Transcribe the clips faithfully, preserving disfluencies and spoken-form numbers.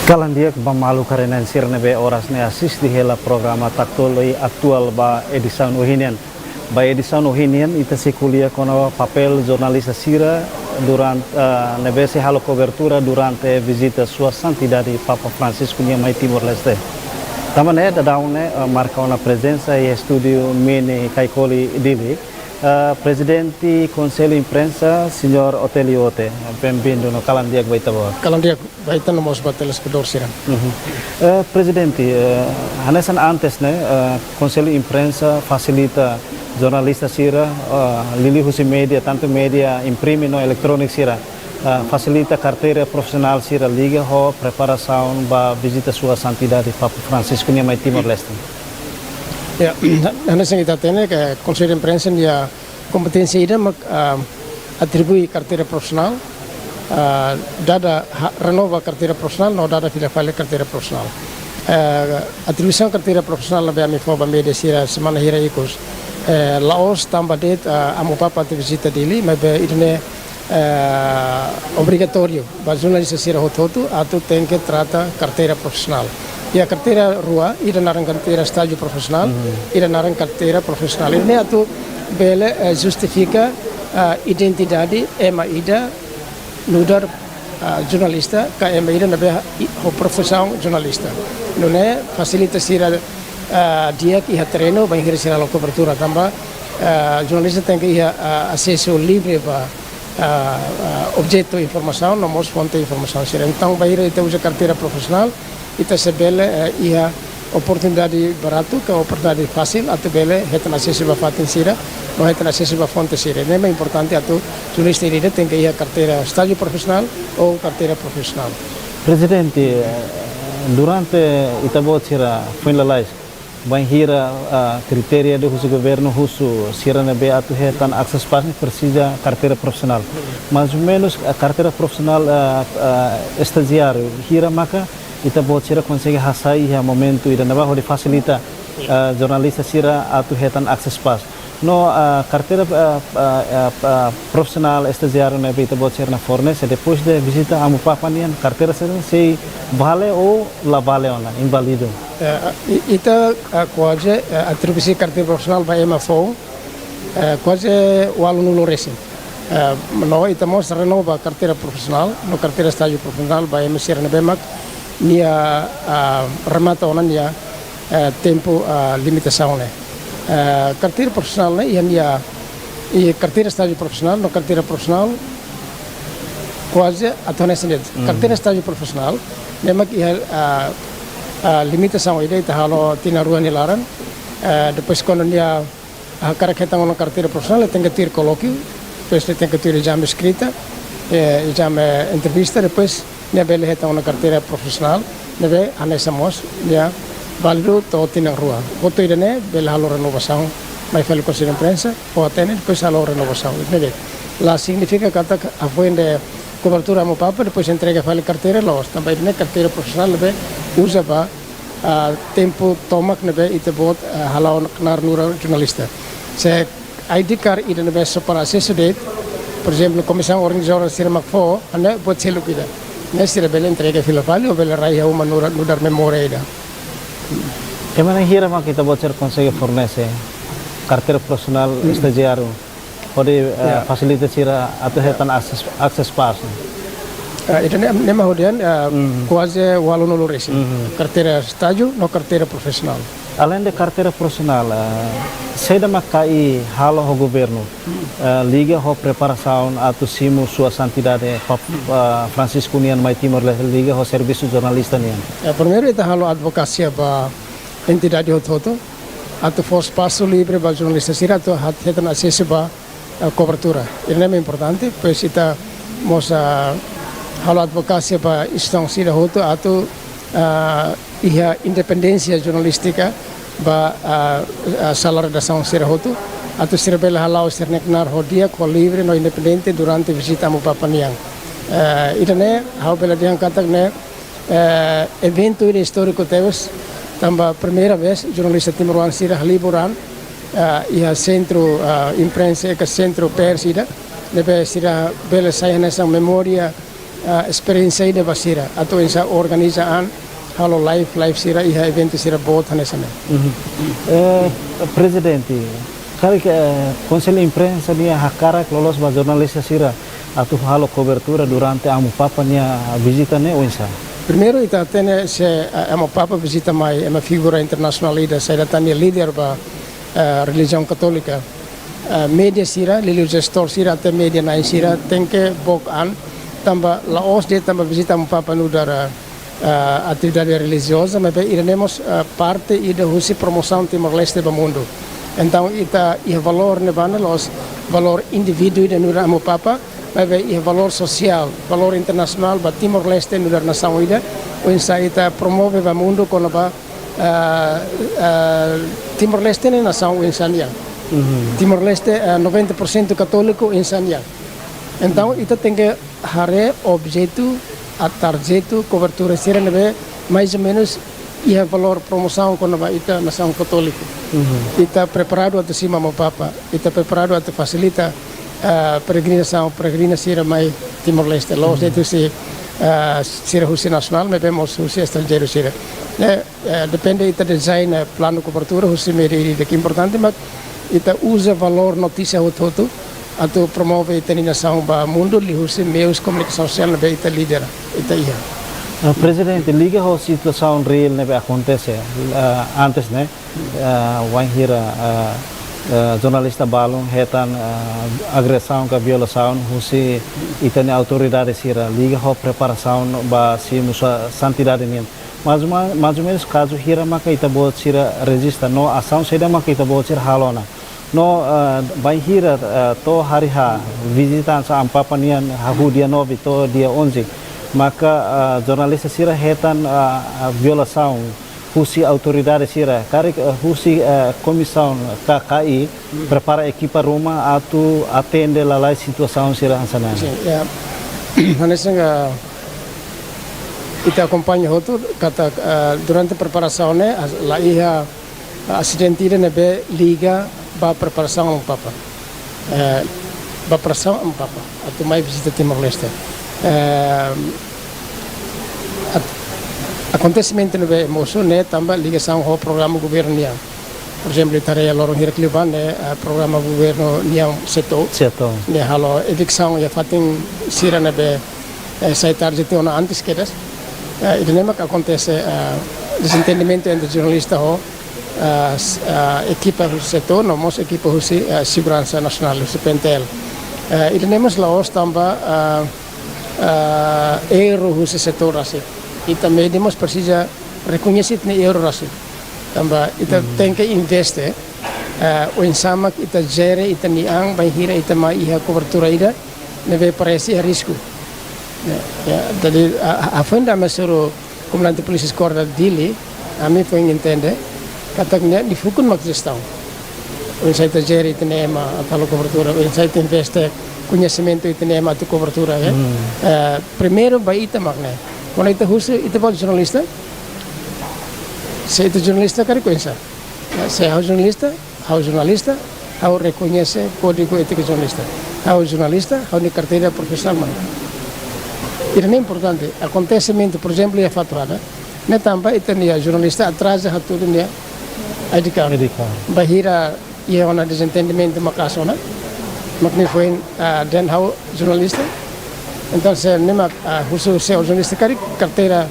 Kalan di'ak ba maluk haree-na'in sira ne'ebé oras ne'e asiste hela programa Takto'o Lei Atuál ba edisaun ohin nian. Ba edisaun ohin nian, ita sei ko'alia kona-ba papél jornalista sira durante, ah, ne'ebé sei halo kobertura durante vizita Sua Santidade Papa Francisco nian mai Timor-Leste. Tanba ne'e, daudaun ne'e, ah, marka ona prezensa iha estúdiu Mini Caicoli Dili, ah, Prezidente Konsellu Imprensa, Señór Otélio Ote. Bem-vindo no kalan di'ak ba ita-boot. Kalan di'ak ba ita no mós ba telespetadór sira. Mhm. Eh, Prezidente, eh, hanesan antes ne'e, eh, Konsellu Imprensa fasilita jornalista sira, eh, liuliu husi média, tantu média imprime no eletróniku sira, eh, fasilita karteira profisionál sira liga ho preparasaun ba vizita Sua Santidade Papa Francisco nian mai Timor-Leste. Ya, hanesan ita hatene katak Konsellu Imprensa nia kompeténsia ida mak, ah, atribui karteira profisionál, ah, dada ha-, renova karteira profisionál, no dada fila fali karteira profisionál. Eh, atribuisaun karteira profisionál ne'ebé ami fó ba média sira semana hira ikus, eh, la'ós tanba de'it, ah, Amu Papa atu vizita Dili, maibé ida-ne'e, eh, obrigatóriu ba jornalista sira hotu-hotu atu tenke trata karteira profisionál. Iha karteira rua, ida naran karteira estájiu profisionál, Mhm. ida naran karteira profisionál. Ida-ne'e atu bele, eh, justifika, eh, identidade ema ida nu'udar, eh, jornalista, ka ema ida ne'ebé ha-, i-, ho profisaun jornalista. Nune'e fasilita sira, eh, di'ak iha terrenu, bainhira sira halo kobertura tanba, eh, jornalista tenke iha, eh, asesu livre ba, ah, ah, objetu informasaun, no mós fonte informasaun sira. Entaun, bainhira ita uza karteira profisionál, ita sei bele, eh, iha oportunidade baratu, ka oportunidade fásil, atu bele hetan asesu ba fatin sira, no hetan asesu ba fonte sira. Ne'e mak importante atu jornalista ida-idak tenke iha karteira estájiu profisionál ou karteira profisionál. Prezidente, eh, durante ita-boot sira foin lalais, bainhira, ah, kritéria ida husi governu husu sira ne'ebé atu hetan access pass ne'e presiza karteira profisionál. Mais ou menus, ah, karteira profisionál, ah, ah, estajiáriu hira maka ita-boot sira konsege hasai iha momentu ida-ne'ebá hodi fasilita, ah, jornalista sira atu hetan access pass. No, ah, karteira, ah, ah, ah, ah, profisionál estajiáriu ne'ebé ita-boot sira-nia fornese, depois de vizita Amu Papa nian, karteira sira sei vale ou la vale ona, inválidu? Eh, i-, ita, eh, kuaze, eh, atribui karteira profisionál ba ema foun, eh, kuaze ualunulu resin. Eh, no ita mós renova karteira profisionál, no karteira estájiu profisionál ba ema sira ne'ebé mak nia, ah, remata ona nia, eh, tempu, ah, limitasaun ne'e. Eh, karteira profisionál ne'e iha nia, i karteira estájiu profisionál, no karteira profisionál kuaze atu hanesan de'it. Mhm. Karteira estájiu profisionál, ne'e mak iha, ah, ah, limitasaun ida ita halo tinan rua nia laran, eh, depois kuandu nia hakarak hetan ona karteira profisionál, nia tenke tuir kolókiu, depois nia tenke tuir ezame eskrita, eh, ezame entrevista, depois nia bele hetan ona karteira profisionál, ne'ebé hanesan mós, nia válidu to'o tinan rua. Hotu ida-ne'e bele halo renovasaun, mai fali Konsellu Imprensa, fó hatene, depois halo renovasaun. Ne'ebé la signifika katak hafoin de kobertura Amu Papa, depois entrega fali karteira, la'ós. Tanba ida-ne'e karteira profisionál ne'ebé uza ba, ah, tempu tomak ne'ebé ita-boot, ah, hala'o knaar nu'udar jornalista. Se I D card ida ne'ebé só para asesu de'it, por ezemplu, komisaun organizadora sira mak fó, hanesan buat seluk ida. Ne'e sira bele entrega fila fali, ou bele rai iha uma nu'udar, nu'udar memória ida. Ema na'in hira mak ita-boot sira konsege fornese karteira profisionál, Hmm. estajiáriu, hodi, eh, Ya. fasilita sira atu Ya. hetan access, access pass? Eh, ida-ne'e, ne'e mak ha'u dehan, eh, Mhm. kuaze ualunulu resin. Mhm. Karteira estájiu no karteira profisionál. Além de karteira profisionál, eh, saida mak KI halo ho governu, eh, liga ho preparasaun atu simu Sua Santidade Pap-, eh, Francisco nian mai Timor-Leste, liga ho servisu jornalista nian? Eh, primeiru ita halo advokasia ba entidade hotu-hotu, atu fó espasu livre ba jornalista sira atu hat-, hetan asesu ba, eh, kobertura. Ida-ne'e importante, pois ita mós, ah, halo advokasia ba instituisaun sira hotu atu, ah, iha independénsia jornalístika ba, ah, ah, sala redasaun sira hotu, atu sira bele hala'o sira-nia knaar ho di'ak, ho livre no independente durante vizita Amu Papa nian. Eh, ida-ne'e, ha'u bele dehan katak ne'e, eh, eventu ida istóriku tebes, tanba primeira vez jornalista timoroan sira halibur an, eh, iha sentru, eh, imprensa, ka sentru pers ida, ne'ebé sira bele sai hanesan memória, ah, esperiénsia ida ba sira, atu oinsá organiza an, halo live, live sira, iha eventu sira boot hanesan ne'e. Mhm. Eh, Prezidente, karik, eh, Konsellu Imprensa nia hakarak loloos ba jornalista sira atu halo kobertura durante Amu Papa nia vizita ne'e oinsá? Primeiru, ita hatene se, eh, Amu Papa vizita mai, ema figura internasionál ida, saida tan nia líder ba, eh, relijiaun katólika. Eh, média sira, liuliu jestór sira, até média na'in sira, tenke book an, tanba la'ós de'it tanba vizita Amu Papa nu'udar, eh, atividade relijioza, maibé ida-ne'e mós, eh, parte ida husi promosaun Timor-Leste ba mundu. Entaun, ita iha valór ne'ebá ne'e la'ós valór indivíduu ida nu'udar Amu Papa, maibé iha valór sosiál, valór internasionál ba Timor-Leste nu'udar nasaun ida, oinsá ita promove ba mundu kona-ba, ah, ah, Timor-Leste ne'e nasaun oinsá nian. Mhm. Timor-Leste, ah, noventa por cento katóliku oinsá nian. Entaun, ita tenke haree objetu, a tarjetu, kobertura sira ne'ebé mais ou menus iha valór promosaun kona-ba ita nasaun katóliku. Mhm. Ita preparadu atu simu Amu Papa, ita preparadu atu fasilita, ah, peregrinasaun, peregrina sira mai Timor-Leste. La'ós de'it husi, ah, sira husi nasionál, maibé mós husi estranjeiru sira. Ne'e, eh, depende ita design, eh, planu kobertura husi média ida-idak importante, mak ita uza valór notísia hotu-hotu atu promove ita-nia nasaun ba mundu liuhusi meius komunikasaun sosiál ne'ebé ita lidera, ita iha. Ah, Prezidente, liga ho situasaun reál ne'ebé akontese, ah, antes ne'e, ah, wainhira, ah, ah, jornalista balun hetan, ah, agresaun ka violasaun husi ita-nia autoridade sira, liga ho preparasaun ba simu Sua Santidade nian. Mais ou ma-, mais ou menus kazu hira maka ita-boot sira rejista, no asaun saida maka ita-boot sira halo ona. No, ah, bainhira, ah, to'o hari H, vizita hanesan Amu Papa nian hahú dia nove to'o dia onze, maka, ah, jornalista sira hetan, ah, ah, violasaun husi autoridade sira, karik, ah, husi, ah, komisaun K K I, hmm, prepara ekipa ruma atu atende lalais situasaun sira hanesan ne'e. Sin, ya. Hanesan, ah, ita akompaña hotu, katak, ah, durante preparasaun ne'e, ah, la iha, ah, asidente ida ne'ebé liga ba preparasaun Amu Papa. Eh, ba preparasaun Amu Papa atu mai vizita Timor-Leste. Eh, at-, akontesimentu ne'ebé mosu ne'e tanba ligasaun ho programa governu nian. Por ezemplu, ita haree loron hirak liubá ne'e, eh, programa governu nian SEATOU. SEATOU. Ne'e halo eviksaun iha fatin sira ne'ebé, eh, sai tarde tiha ona antes kedas. Eh, ida-ne'e mak akontese, eh, dezentendimentu entre jornalista ho, eh, s-, eh, ekipa husi SEATOU, no mós ekipa husi, eh, Seguransa Nasionál, husi P N T L. Eh, ida-ne'e mós la'ós tanba, eh, eh, erru husi SEATOU rasik. Ita média mós presiza rekoñese ita-nia erru rasik. Tanba ita, hmm, tenke investe, eh, oinsá mak ita jere ita-nia an bainhira ita mai iha kobertura ida ne'ebé parese iha risku. Ya, ya, jadi, a, a, hafoin ida ami hasoru komandante polísia eskuadra Dili, ami foin entende katak nia, nia fukun mak jestaun. Oinsá ita jere ita-nia ema atu halo kobertura, oinsá ita investe koñesimentu ita-nia ema atu kobertura, ya. Hmm. Eh, primeiru ba ita mak ne'e. Kuandu ita husu, ita-boot jornalista? Se ita jornalista karik oinsá? Ya, se ha'u jornalista, ha'u jornalista, ha'u rekoñese kódigu étika jornalista. Ha'u jornalista, ha'u-nia karteira profisionál mak ne'e. Ida-ne'e importante, akontesimentu, por ezemplu, iha Fatuhada, ne'e tanba ita-nia jornalista atraza hatudu nia I D card. I D card. Bainhira iha ona dezentendimentu maka'as ona, mak nia foin, ah, dehan ha'u jornalista. Entaun, se nia mak, ah, husu se ha'u jornalista karik, karteira,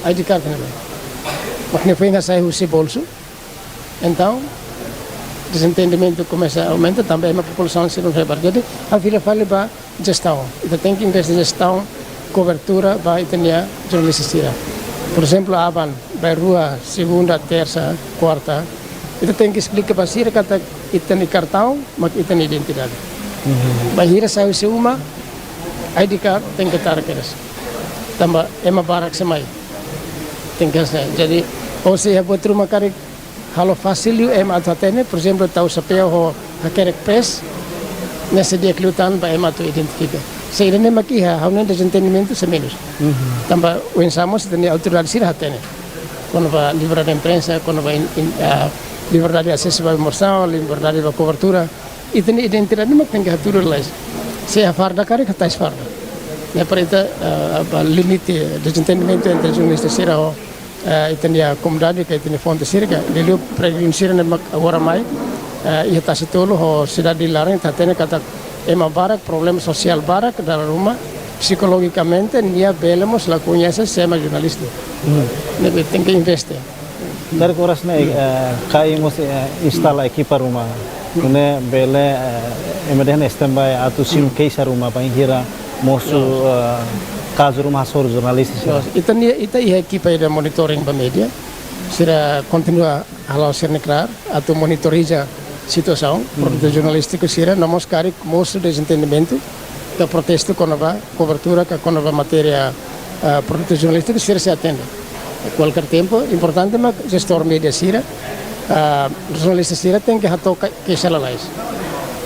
I D card ne'e. Mak nia foin hasai husi bolsu. Entaun, dezentendimentu komesa aumenta, tanba ema populasaun sira la hebat. Jadi, ha'u fila fali ba jestaun. Ita tenke investe jestaun, kobertura ba ita-nia jornalista sira. Por ezemplu, aban, bainrua, segunda, tersa, kuarta, ita tenke esplika ba sira katak ita-nia kartaun mak ita-nia identidade. Mhm. Bainhira sai husi uma, I D card tenke tara kedas. Tanba ema barak sei mai. Tenke hasai. Jadi, ou se iha buat ruma karik halo fasil liu ema atu hatene, por ezemplu, tau xapeu ho hakerek press, ne'e sei di'ak liután ba ema atu identifika. Se ida-ne'e mak iha, ha'u hanoin dezentendimentu sei menus. Mhm. Tanba oinsá mós ita-nia autoridade sira hatene. Kona-ba liberdade imprensa, kona-ba in-, in-, ah, liberdade asesu ba informasaun, liberdade ba kobertura. Ita-nia identidade mak tenke hatudu lalais. Se iha farda karik hatais farda. Ne'e para ita, eh, ba limite dezentendimentu entre jornalista sira ho, eh, ita-nia komunidade ka ita-nia fonte sira ka, liuliu peregrinu sira ne'ebé mak agora mai, eh, iha Tasitolu ho sidade laran, ita hatene katak ema barak, problema sosiál barak, dala ruma, psikolojikamente, nia bele mós la koñese sé mak jornalista. Hmm. Ne'ebé tenke investe. Dari koras ne'e, eh, KAI mós, eh, instala ekipa ruma. Nune'e bele, eh, ema dehan standby atu simu keixa ruma bainhira mosu, eh, kazu ruma hasoru jornalista sira. Ita-nia, ita iha ekipa ida monitoring ba média. Sira kontinua hala'o sira-nia klaru atu monitoriza situasaun, produtu jornalístiku sira, no mós karik mosu dezentendimentu ka protestu kona-ba kobertura ka kona-ba matéria, ah, produtu jornalístiku sira sei atende. Kualkér tempu, importante mak jestór média sira, ah, jornalista sira tenke hato'o keixa lalais.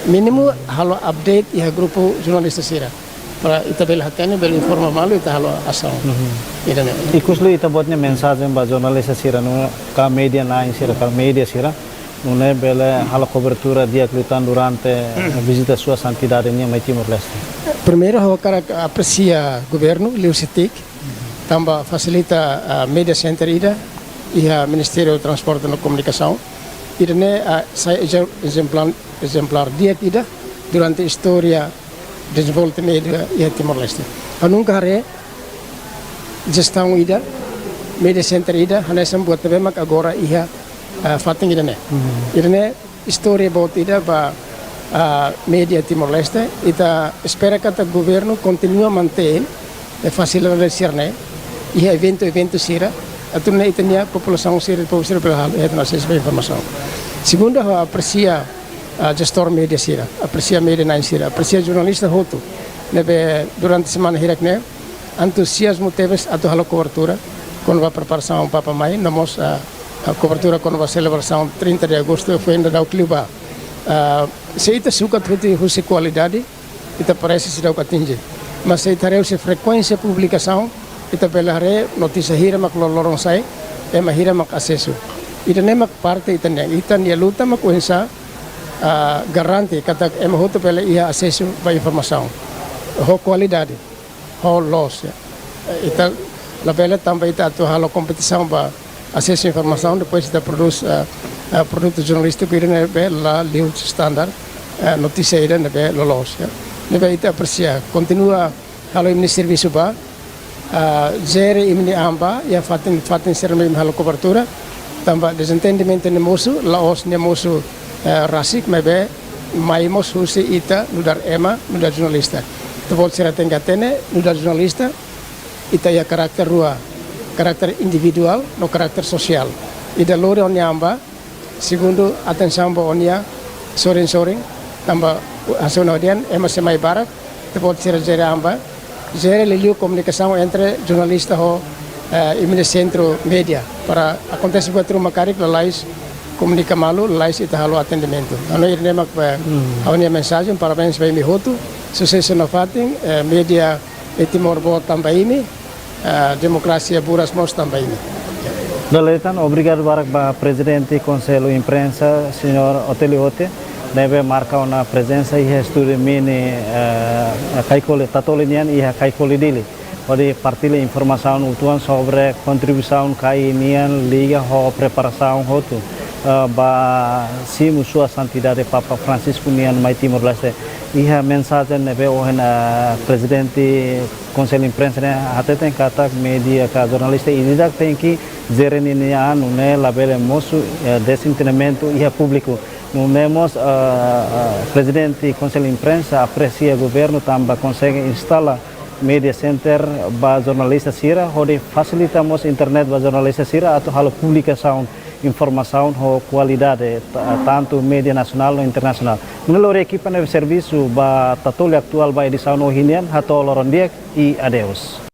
Mínimu halo update iha grupu jornalista sira. Para ita bele hatene, bele informa malu, ita halo asaun. Mhm. Ida-ne'e. Ikusliu ita-boot nia mensajen ba jornalista sira no ka média na'in sira, ka média sira, nune'e bele halo kobertura di'ak liután durante, eh, vizita Sua Santidade nian mai Timor-Leste. Primeiru, ha'u hakarak apresia governu, liu SETIC, tanba fasilita, ah, media center ida iha Ministériu Transporte no Komunikasaun. Ida-ne'e, ah, sai eje-, ezemplár, ezemplár di'ak ida durante istória dezenvolvimentu média iha Timor-Leste. Ha'u nunka haree jestaun ida, media center ida, hanesan buat ne'ebé mak agora iha, ah, fatin ida-ne'e. Mhm. Ida-ne'e istória boot ida ba, ah, média Timor-Leste, ita espera katak governu kontinua mantein, eh, fasilidade sira-ne'e, iha eventu-eventu sira, atu nune'e ita-nia populasaun sira, povu sira bele halo, eh, asesu ba informasaun. Segundu, ha'u apresia, ah, jestór média sira, apresia média na'in sira, apresia jornalista hotu, ne'ebé durante semana hirak-ne'e, entuziazmu tebes atu halo kobertura kona-ba preparasaun Papa mai, no mós, ah, ah, kobertura kona-ba selebrasaun trinta de agosto foin dadauk liubá. Ah, se ita sukat husi, husi kualidade, ita parese seidauk atinje. Mas se ita haree husi frekuénsia publikasaun, ita bele haree notísia hira mak loroloron sai, ema hira mak asesu. Ida-ne'e mak parte ita-nia, ita-nia luta mak oinsá, ah, garante katak ema hotu bele iha asesu ba informasaun ho kualidade, ho loos, ya. Eh, ita labele tanba ita atu halo kompetisaun ba asesu informasaun, depois ita prodús, eh, eh, produtu jornalístiku ida ne'ebé la liu standar, eh, notísia ida ne'ebé loloos, ya. Ne'ebé ita apresia, kontinua halo imi-nia servisu ba, ah, jere imi-nia an ba, iha fatin, fatin sira ne'ebé imi halo kobertura, tanba dezentendimentu ne'e mosu, la'ós ne'e mosu, eh, rasik, maibé mai mós husi ita nu'udar ema, nu'udar jornalista. Ita-boot sira tenke hatene, nu'udar jornalista, ita iha karakter rua, karakter individuál no karakter sosiál. Ida lori ó-nia an ba, segundu, atensaun ba ó-nia sorin-sorin, tanba hanesan ohin dehan, ema sei mai barak, ita-boot sira jere an ba, jere liuliu komunikasaun entre jornalista ho, eh, imi-nia sentru média, para akontese buat ruma karik lalais komunika malu, lalais ita halo atendimentu. Entaun ida-ne'e mak, eh, hmm, ha'u-nia mensajen, parabéns ba imi hotu, susesu nafatin, eh, média iha Timor boot tanba imi, ah, demokrasia buras mós tanba imi. Dala ida tan, obrigadu barak ba Prezidente Konsellu Imprensa, Señór Otélio Ote, ne'ebé marka ona prezensa iha estúdiu mini, eh, Kaikoli, Tatoli nian iha Kaikoli, Dili, hodi partilla informasaun uitoan sobre kontribuisaun KAI nian liga ho preparasaun hotu, eh, ba simu Sua Santidade Papa Francisco nian mai Timor-Leste. Iha mensajen ne'ebé ohin, eh, Prezidente Konsellu Imprensa ne'e hateten katak média ka jornalista ida-idak tenke jere ninia an, nune'e labele mosu, eh, dezentendimentu iha públiku. Nune'e mós, eh, eh, Prezidente Konsellu Imprensa apresia governu tanba konsege instala media center ba jornalista sira, hodi fasilita mós internet ba jornalista sira atu halo publikasaun informasaun ho kualidade, ta-, tantu média nasionál no internasionál. Nune'e lori ekipa ne'ebé servisu ba Tatoli Atuál ba edisaun ohin nian, hato'o loron di'ak i adeus.